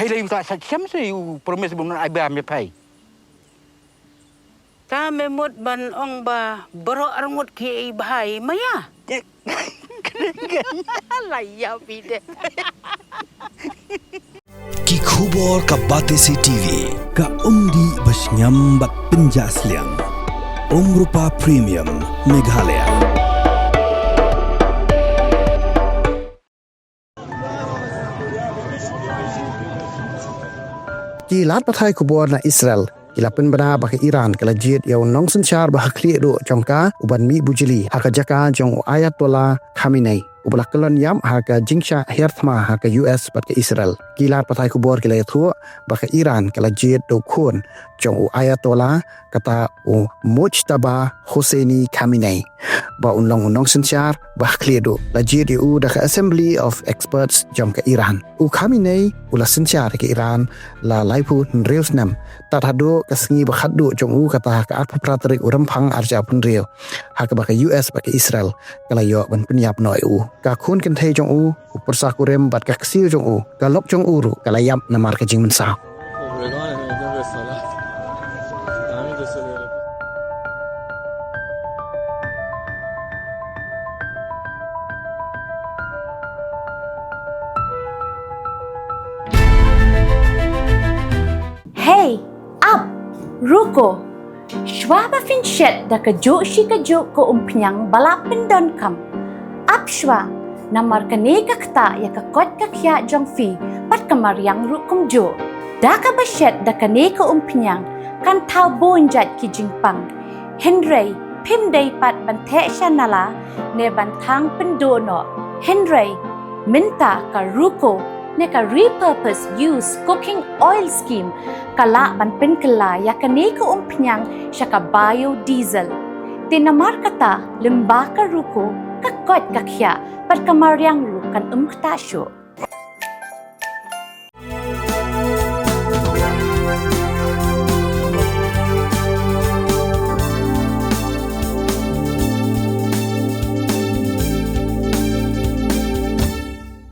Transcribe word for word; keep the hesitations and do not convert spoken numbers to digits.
Hei la yu ta sa chem se yu promise bun ai ba me pai. Ta me mut ban ong ba bro arngut ki i bhai maya. La ya bide. Ki khubor ka Batesi T V, ka umdih ba sngem bad pynjah sliang. Umrupa Premium, Meghalaya. Ki lad pathai khubor na Israel ki la pynbna ba ka Iran ka la jied ïa u nongsynshar ba ha khlieh duh jong ka u ban mih bujli ha ka jaka jong u Ayatollah Khamenei, u ba la kyllon ïap ha ka jingshah hiar thma ha ka U S bad ka Israel. Ki lad pathai khubor ki la ïathuh ba ka Iran ka la jied da u khun jong u Ayatollah, kata u Mojtaba Hosseini Khamenei, ba un long u nongsynshar ba ha khlieh duh. La jied ïa u da ka Assembly of Experts jong ka Iran. U Khamenei u la synshar ïa ka Iran la laiphew hynriew snem, tad haduh ka sngi ba khatduh jong u, kata ka arphew phra tarik u Rymphang arhajar arphew hynriew, ha kaba ka U S bad ka Israel ka la ïoh ban pynïap noh ïa u. Ka khun kynthei jong u, u pyrsa kurim bad ka ksiew jong u, ka lok jong u ruh ka la ïap namar ka jingmynsaw. Hei, ap, ruko. Shwa ba phin shet da kajuh shi kajuh ka umphniang ba la pyndonkam, ap shwa, namar kane ka ktah ïa ka koit ka khiah jong phi bad ka mariang ruh kumjuh. Da kaba shet da kane ka umphniang kan thaw bun jait ki jingpang. Hynrei phim dei pat ban theh sha nala ne ban thang pynduh noh. Hynrei mynta ka ruko ne ka repurpose use cooking oil scheme ka lah ban pynkylla ïa kane ka umphniang sha ka biodiesel. Te namar kata, lyngba ka ruko, ka koit ka khiah bad ka mariang ruh kan ym ktah shuh.